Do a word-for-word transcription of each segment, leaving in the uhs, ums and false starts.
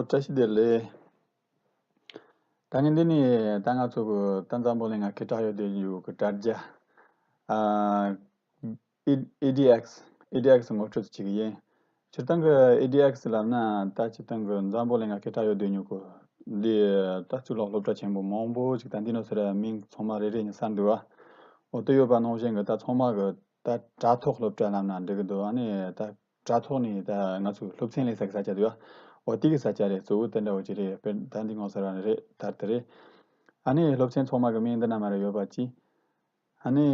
བཀྲ་ཤིས་བདེ་ལེགས། ད་ངས་འདི་ནས་ད་ང་ཚོ་གི་ད་འཛམ་བུ་གླིང་ང་སྐད་གྲགས་ཡོད་བསྡད་ཡོད་གི་དྲ་རྒྱ། ཨ། ཨི་ཨི་ཌི་ཨེག་སི། ཨི་ཌི་ཨེག་སི་ངོ་སྤྲོད་ཅིག་ཡིན། སྤྱིར་བཏང་གི་ཨི་ཌི་ཨེག་སི་ལབ་ན་ད་སྤྱིར་བཏང་གི་འཛམ་བུ་གླིང་ང་སྐད་གྲགས་ཡོད་བསྡད་ཡོད་གི་འདི་ད་གཙུག་ལག་སློབ་གྲྭ་ཆེན་པོ་མང་པོ་ཅིག་ད་འདི་ནང་སར་མིང་ཚང་མ་རེ་རེ་ནས་གསལ་འདུག་ཨ། འོ་དེ་ཡོད་པ་ནང་བཞིན་གི་ད་ཚང་མ་གི་ད་དྲ་ཐོག་སློབ་གྲྭ་ལབ་ན་འགྲིག་གི་འདུག་ཨ་ནི་ད་དྲ་ཐོག་ནས་ད་ང་ཚོས་སློབ་ཚན་ལེན་ས་གི་ས་ཆ་དེ་ཡོད། འོ་དེ་གི་ས་ཆ་རེད། གཙོ་བོ་དེ་འདྲ་བོ་ཅིག་རེད། དཔེར་ན་ད་འདི་ངོ་སར་རེད། ད་དེ་རེད། ཨ་ནི་སློབ་ཚན་ཚང་མ་གི་མིང་འདི་ན་མ་རེ་ཡོད་པ་ཅིག་ཨ་ནི་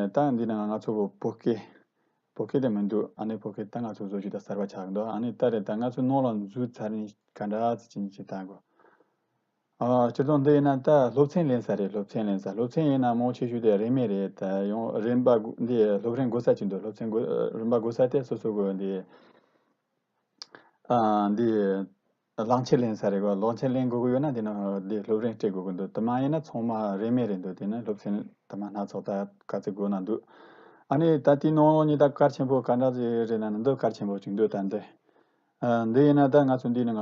ད་འདི་ན་ང་ཚོ་གི་བོད་སྐད། བོད་སྐད་དེ་མི་འདུག་ཨ་ནི་བོད་སྐད་ད་ང་ཚོ་བཟོ་རྒྱུ་ད་གསར་པ་ཆགས་འདུག་ཨ་ནི་ད་རེད། ད་ང་ཚོ་ནང་ལ་འཛུལ་ཚར་ནས་ག་འདྲ་ཅིག་ཅིག་ད་གོ་ཨ། སྤྱིར་བཏང་འདི་ཡིན་ན་ད་སློབ་ཚན་ལེན་ས་རེད། སློབ་ཚན་ལེན་ས། སློབ་ཚན་ཡིན་ན་མང་ཆེ་ཤོས་དེ་རིན་མེད་རེད། ད་ཡང་རིན་པ་དགོས། འདི་སློབ་རིན་དགོས་ས་ཅིག་འདུག་སློབ་ཚན་དགོས། རིན་པ་དགོས་ས་དེ་སོ་སོ་གི་འདི། ཨ། འདི་གླང་ཆེན་ལེན་ས་རེད་གོ་གླང་ཆེན་ལེན་དགོས་ཀྱི་ཡོད་ན་འདི་ན་འདི་སློབ་རིན་སྤྲད་དགོས་ཀྱི་འདུག་དེ་མ་ཡིན་ན་ཚང་མ་རིན་མེད་རེད་འདུག་དེ་ནི་སློབ་ཚན་དེ་མ་སྣ་ཚོགས་ད་ག་ཚོད་དགོས་ན་འདུག་ཨ་ནི་ད་དེའི་ནང་ལོགས་ནས་ད་གལ་ཆེན་པོ་ག་འདྲ་ཞིག་རེད་ན་འདི་གལ་ཆེན་པོ་ཅིག་འདུག་ད་འདི། ཨ། འདི་ཡིན་ན་ད་ང་ཚོ་འདི་ནང་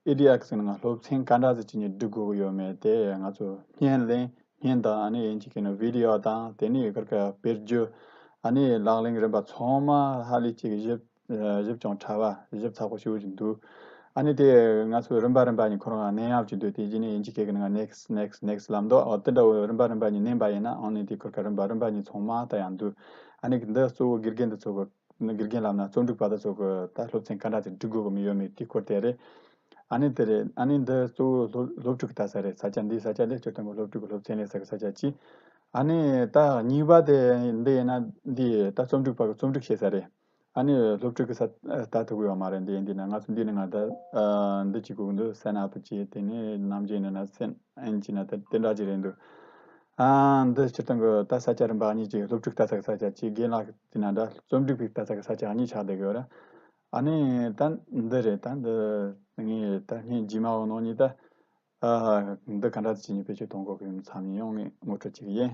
ཨི་ཌི་ཨེག་སི་ནང་སློབ་ཚན་ག་འདྲ་ཞིག་བྱས་ནས་སྒྲིག་དགོས་ཀྱི་ཡོད་མེད་དེ་ང་ཚོ་བརྙན་ལེན། བརྙན་དང་ཨ་ནི་ཡིན་གཅིག་གི་ནི་བི་ཌི་ཡོ་དང་དེ་ནས་གར་ག་དཔེར་བརྗོད། ཨ་ནི་ལག་ལེན་རིམ་པ་ཚང་མ་ཧ་ལས་ཅིག་ཞིབ་ཞིབ་ཅིང་ཕྲ་བ་ཞིབ་ཚགས་པོ་ཞེ་པོ་ཅིག་འདུག་ཨ་ནི་དེ་ང་ཚོ་རིམ་པ་རིམ་པ་ནས་ཁོ་རང་ནན་ཡག་ཅིག་འདུག་དེ་རྗེས་ནས་ཡིན་གཅིག་གི་ནི་ནེག་སི་ཊི་ནེག་སི་ཊི་ནེག་སི་ཊི་ལབ་འདུག་འོ་དེ་འདྲ་བོ་རིམ་པ་རིམ་པ་ནས་ནན་པ་ཡིན་ན་ཨ་ནི་དེ་ཁོ་ར་རིམ་པ་རིམ་པ་ནས་ཚང་མ་ད་ཡང་འདུག་ཨ་ནི་འདི་གཙོ་བོ་དགེ་རྒན་འདི་ཚོ་གི་དགེ་རྒན་ལབ་ན་རྩོམ་སྒྲིག་པ་དེ་ཚོ་གི་ད་སློབ་ཚན་ག་འདྲ་ཅིག་སྒྲིག་དགོས་གི་མི་ཡོད་མེད་དེ་སྐོར་དེ་རེད། ཨ་ནི་དེ་རེད། ཨ་ནི་འདི་གཙོ་བོ་སློབ་སློབ་ཕྲུག་གི་ལྟ་ས་རེད། ས་ཆ་འདི་ས་ཆ་འདི་སྤྱིར་བཏང་གི་སློབ་ཕྲུག་གི་སློབ་ཚན་ལེན་ས་གི་ས་ཆ་གཅིག་ཨ་ནི་ད་གཉིས་པ་དེ་འདི་ཡིན་ན་འདི་ད་རྩོམ་སྒྲིག་པ་གི་རྩོམ་སྒྲིག་བྱེད་ས་རེད། ཨ་ནི་སློབ་ཕྲུག་གི་ས་ལྟ་ཐུབ་ཀྱི་ཡོད་མ་རེད། འདི་འདི་ན་ང་ཚོ་འདི་ནི་ང་ད་འདི་གཅིག་དགོས་འདུག་སན་ཨབ་བྱས་དེ་ནས་ནམ་རྒྱུན་ནི་ན་སན་ཨན་གྱི་ན་ད་དེ་འདྲ་ཅིག་རེད་འདུག་ཨ། འདི་སྤྱིར་བཏང་གི་ད་ས་ཆ་རིམ་པ་གཉིས་ཀྱི་སློབ་ཕྲུག་ལྟ་ས་གི་ས་ཆ་གཅིག་རྒན་ལགས་དེ་ན་འདྲ་རྩོམ་སྒྲིག་པའི་ལྟ་ས་གི་ས་ཆ་གཉིས་ཆགས་བསྡད་ཀྱི་ཡོད་ར། ཨ་ནི་ད་འདི་རེད། ད་འདི་ངས་ད་ངས་རྗེས་མ་འོ་ནོ་ནི་ད་ཨ་འདི་ག་འདྲ་ཅིག་ནི་བེད་སྤྱོད་གཏོང་དགོས་ཀྱི་ཡིན་བསམ་ནས་ཡང་ངས་ངོ་སྤྲོད་བྱེད་ཀྱི་ཡིན།